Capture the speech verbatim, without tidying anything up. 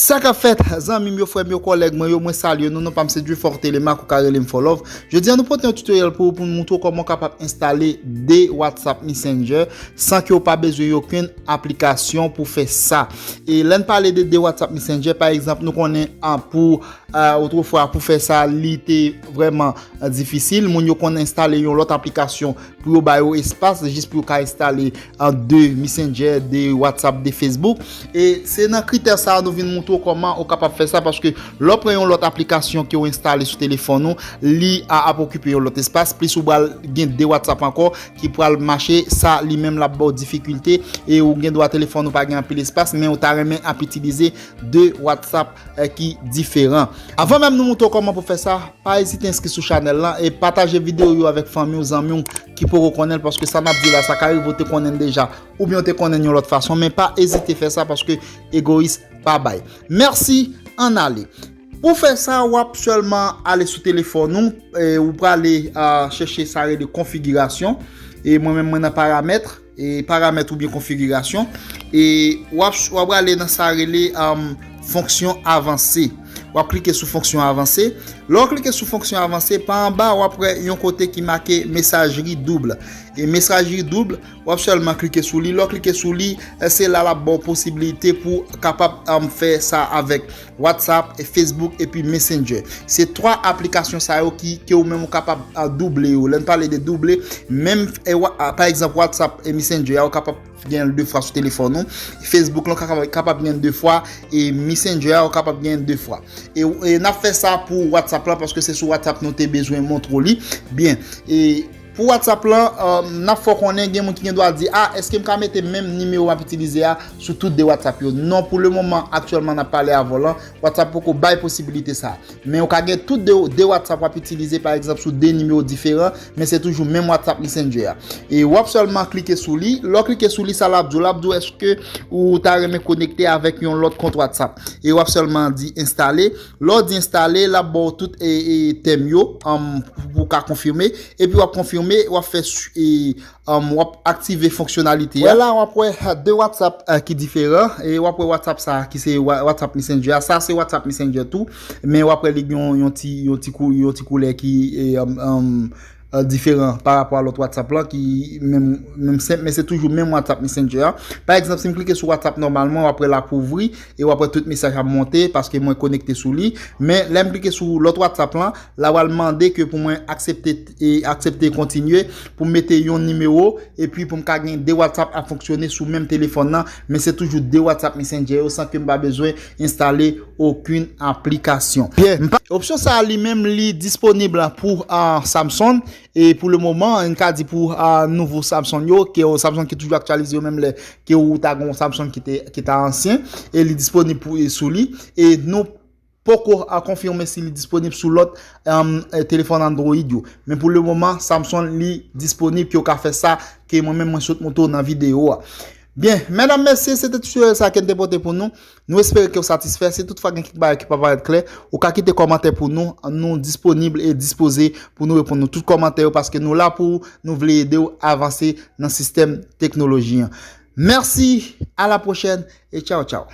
Sa k ap fèt, zanmi m yo, frè m yo, kòlèg mwen yo, mwen salye nou. Non pa m se Djuyforh Telemaque, ou ka rele m Four Love. Jodi a nou pote yon tutorial pou ou, pou n moutre w kòman w kapab enstale de WhatsApp Messenger san ke w pa bezwen okenn aplikasyon pou fè sa. E lè n pale de de WhatsApp Messenger, pa egzanp, nou konnen, ah, pou, ah, otrefwa, pou fè sa, li te vrèman, ah, difisil. Moun yo konn enstale yon lòt aplikasyon pou yo ba yo espas, jis pou yo ka enstale, ah, de Messenger, de WhatsApp, de Facebook. E se nan kritè sa a nou vin moutre w kòman ou kapab fè sa, paske lè w pran yon lòt aplikasyon ke w enstale sou telefòn ou, li a ap okipe yon lòt espas, plis ou pral gen de WhatsApp ankò ki pral mache, sa li menm l ap ba w difikilte, e ou gen dwa telefòn ou pa gen anpil espas, men ou ta renmen ap itilize de WhatsApp, eh, ki diferan. Avan menm nou moutre w kòman pou fè sa, pa ezite enskri sou chanèl lan e pataje videyo yo avèk fanmi w, zanmi w ki poko konnen l, paske sa n ap di la, sa ka rive w te konnen l deja, oubyen w te konnen l yon lòt fason, men pa ezite fè sa paske egoyis pa bay. Mèsi, ann ale. Pou fè sa, w ap sèlman ale sou telefòn ou, e ou prale, ah, chèche sa rele konfigirasyon, e mwen menm mwen nan paramèt, e paramèt oubyen konfigirasyon, e w ap, w ap prale nan sa rele, um, fonksyon avanse. W ap klike sou fonksyon avanse. Lè w klike sou fonksyon avanse, pa anba, w ap wè yon kote ki make mesajri doub. E mesajri doub, w ap sèlman klike sou li. Lè w klike sou li, eh, se la l ap ba w posibilite pou w kapab, um, fè sa avèk WhatsApp, e Facebook, epi Messenger. Se twa aplikasyon sa yo ki, ke ou menm ou kapab, ah, double yo. Lè n pale de double, menm, e, wa-, ah, pa egzanp, WhatsApp e Messenger a, ou kapab gen l de fwa sou telefòn ou. Facebook lan kapab, kapab gen l de fwa, e Messenger a, ou kapab gen l de fwa. E, e n ap fè sa pou WhatsApp la, paske se sou WhatsApp nou te bezwen montre w li. Byen, e pou WhatsApp lan, euh, n ap fè w konnen gen moun ki gen dwa di, "Ah, èske m ka mete menm nimewo m ap itilize a sou tout de WhatsApp yo?" Non, pou le moman, aktyèlman n ap pale avè w lan, WhatsApp poko bay posibilite sa. Men ou ka gen tout de, de WhatsApp w ap itilize, pa egzanp, sou de nimewo diferan, men se toujou menm WhatsApp Messenger a. E w ap sèlman klike sou li. Lè w klike sou li, sa l ap di w, l ap di w èske ou ta renmen konekte avèk yon lòt kont WhatsApp. E w ap sèlman di enstale. Lè w di enstale, l ap ba w tout, e, e, tèm yo, um, pou, pou w ka konfime. Epi w ap konfime, w ap fè su-, e, um, w ap aktive fonksyonalite a. Wè la, w ap wè, ah, de WhatsApp, ah, ki diferan. E w ap wè WhatsApp sa, ki se Wa-, WhatsApp Messenger a. Sa se WhatsApp Messenger tou. Men w ap wè li gen yon, yon ti, yon ti kou-, yon ti koulè ki, e, um, um, euh, diferan pa rapò a lòt WhatsApp lan ki menm, menm senp, men se toujou menm WhatsApp Messenger a. Pa egzanp, si m klike sou WhatsApp nòmalman, w ap wè l ap ouvri e w ap wè tout mesaj ap monte paske mwen konekte sou li. Men lè m klike sou lòt WhatsApp lan, la pral mande ke pou mwen aksepte, e aksepte kontinye, pou m mete yon nimewo, epi pou m ka gen de WhatsApp ap fonksyone sou menm telefòn nan, men se toujou de WhatsApp Messenger yo san ke m pa bezwen enstale okenn aplikasyon. Byen, m pa, opsyon sa a li menm li disponib pou, ah, Samsung. E pou le moman, n ka di pou, ah, nouvo Samsung yo, ke yon Samsung ki toujou aktyalize yo menm lè ke ou ta gen yon Samsung ki te, ki ta ansyen, e li disponib pou, e sou li. E nou poko, ah, konfime si li disponib sou lòt, um, e, telefòn Android yo. Men pou le moman, Samsung li disponib ke w ka fè sa, ke mwen menm mwen sot montre w nan videyo a. Byen, medam, mesye, se te tutorial sa ke n te pote pou nou. Nou espere ke w satisfè. Si toutfwa gen kèk bagay ki pa parèt klè, ou ka kite kòmantè pou nou. Nou disponib e dispoze pou nou reponn nou tout kòmantè yo paske nou la pou ou, nou vle ede w avanse nan sistèm teknoloji an. Mèsi, a la pwochèn e tchaw, tchaw.